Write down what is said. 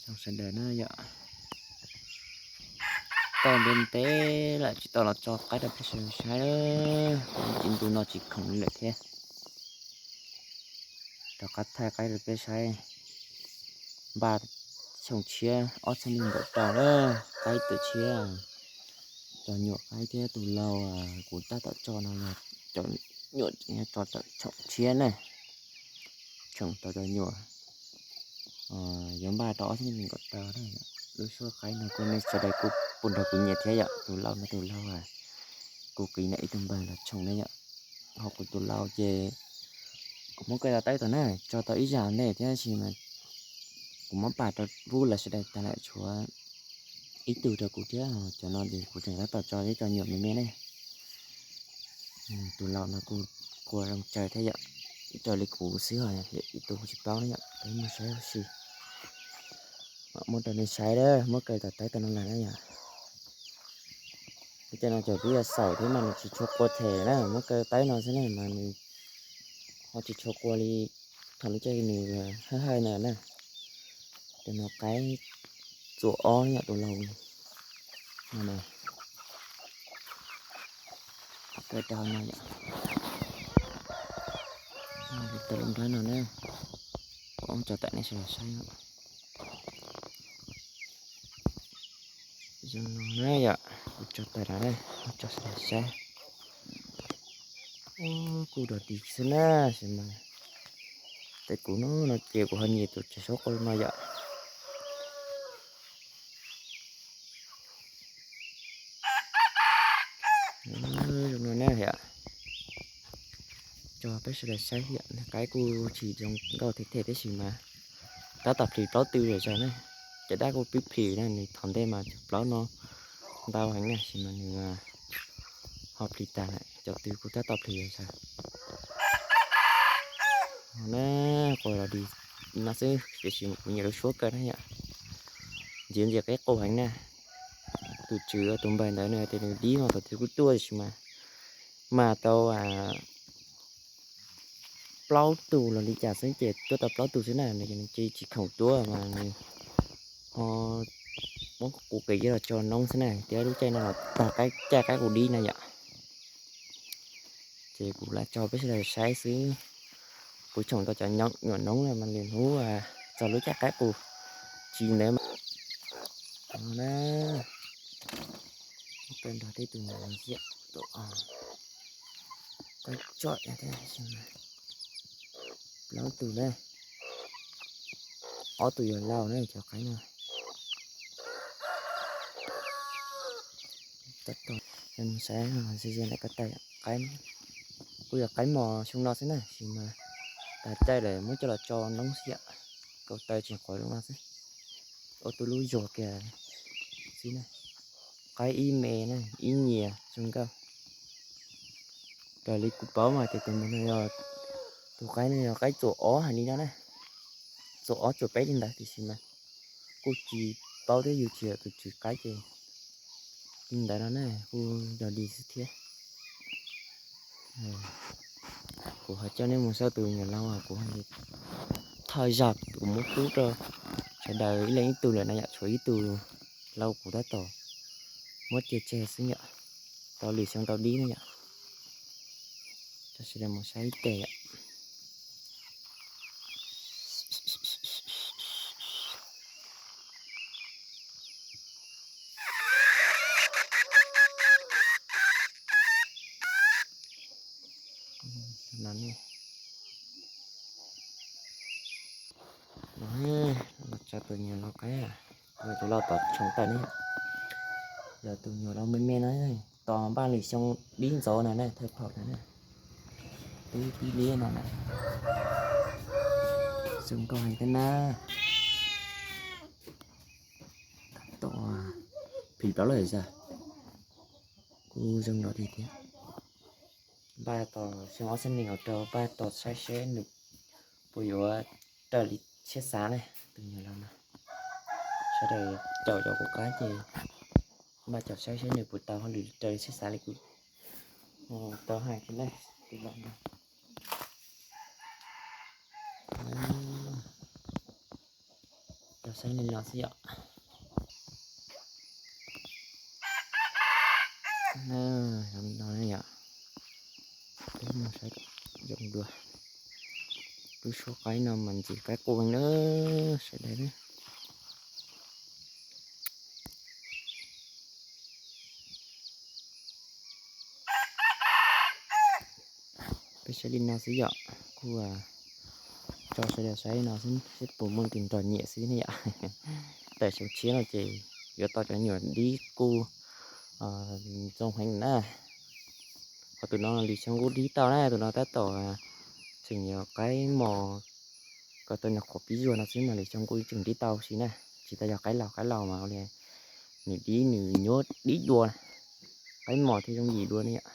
Sawv daws na yom, tau ntev ntev lawm tsis tau los tso qaib rau peb sawv daws saib, tsis ntu no tsis khoom li lawm thiab. Rov qab thaij qaib rau peb saib, npaj xyoo tshiab ob txhiab nees nkaum rau na, qaib tus tshiab. Cov nyuam qaib thiab tus lau kuv tab tom tso no yog cov nyuam tso tawm tshoom tshiab na, tshoom tau cov nyuam yuav npaj rau ob txhiab nees nkaum rau na. Lub suab qaib no kuj nej sawv daws kuj pum nrog kuv nyiam thiab yom, tus lau no tus lau kuv qiv ntawm ib tug npawg los tshoom na yom. Ho kuv tus lau ces kuv muab kaw tau taib tom na, tso tau ib zaj ntej thiab sis mas kuv muab pam rau pub lawv sawv daws tag lawm tshuav ib tug rau kuv thiab. Cov no ces kuv tseem tab tom tso ib co nyuam me me ne. Tus laus no kuj qua zoo tsawg thiab yom, raws li kuv xwb ho ib tug kuv tsis paub na yom, peb mus saib ua si. Muab rau nej saib, muab kaw tom taib tom no lawm na yom. Peb cov no cov peb yog xaum thiab mas nws tsis tshua qua them na, muab kaw taib no xwb na mas nws ho tsis tshua qua li. Thaum lub caij nws hawj hawj ntawd na, tus no qaib txuas ob yom, tus laus no na. Kaw rau no yom, tau lub nrab no na, kuv tso tawm nej sawv daws saib. Zoo no na yom, kuv tso tawm no na, tso sawv daws saib. Kuj dog dig xwb na, tab sis mas tej kuv no no ces kuv ho nyiam tus tsev saub qau no yom. Zoo no na yom, tso peb sawv daws saib yom, qaib kuj tsis zoo nkauj thiab thiab tab sis mas tab tom plhis plaub tw zom zaws na. Cov dab kuj pib plhis na, nws thaum ntej mas cov plaub no ntau heev na, tab sis mas nws ho plhis tag lawm, cov tw kuj tab tom plhis zom zaws na. Qua los dig no xwb tiam sis kuv nyiam lub suab kawg na yom. Ntxiv ntxiv qaib qus heev na. Tus tswv tus npawg ntawd nws tias nws dib mas thaum twg kuj tuaj tiam sis mas mas tau plaub tug los li cas xwb ces tuaj tau plaub tug xwb na, nws ces tsis khoom tuaj mas nws ho muab kuv qiv coj los tso noob xwb na, thiab lub caij no los tag caij qaib qus dib na yom. Ces kuv lam tso peb sawv daws saib xwb. Kuv tshoom tau cov nyuam noob na mas lwm hnub txog lub caij qaib qus tsis ntawd mas no na. Muab kaw nrog tej tus nyuam xiam tus qaib tsoj thiab, plaub tus na, ob tus yog laus na cov qaib no. Tab tom saib ze ze ntawm ko taw, qaib kuj yog qaib mos xyoo no xwb na, sis mas tag caij lawm muab coj los tso noob xwb yom, ko taw tseem qhuav zoo no xwb. Ua tus lub zuag kiag xwb na, qaib ib me na, ib nyias zoo nkauj. Raws li kuv paub mas ces tus no yog, tus qaib no yog qaib txuas ob hais li no na, txuas ob txuas peb li ntawd tiam sis mas kuj tsis paub thiab yus tsis yog tus tswv qaib ces li ntawd no na, kuj dog dig xwb thiab. Kuv ho coj nej mus saib tus nyuam laus kuv thawj zaug kuv muab pub rau sawv daws ib leeg ib tug lawm na yom, tshuav ib tug laus kuv tab tom muab cia tseg xwb yom, tau lwm xyoo tau dib na yom. Coj sawv daws mus saib ib teg yom. Tso tus nyuam laus qaib, tus laus tom tshoom tawm ne, yog tus nyuam laus me me no, tos npaj lwm xyoo dib ntxov no na, thawj phaum no na, twb dib liab no na. Zoo nkauj heev thiab na. Tom plhis plaub lawm xwb, kuj zoo nrov dig thiab. Npaj tos xyoo ob txhiab nees nkaum rau, npaj tos saib seb nws puas yuav raws li siab xav ne, tus nyuam laus no. Sawv daws caum cov kuv qab ces npaj caum saib seb nws puas tau hauj lwm raws li siab xav li kuv tau hais thiab na, tus laus no. Saib li no xwb yom. Zoo li no yom. Peb mus saib zoo dua. Lub suab qaib no mas ntxim qaib quaj na, sawv daws na. Peb saib li no xwb yom, kuj tso sawv daws saib no xwb seb puas muaj tus nrog nyiam xwb ne yom. Tawm xyoo tshiab no ces yuav tau cov nyuam dib kuj zoo heev na. Ho tus no lwm xyoo kuj dib tau na, tus no tab tom tseem yog qaib mos, kom tau nyuam qhuav pib zuag no xwb mas lwm xyoo kuj tseem dib tau si na. Tsis tas yog qaib laus, qaib laus mas ua li nws dib nws nyuab dib dua, qaib mos thiaj zoo yim dua ne yom.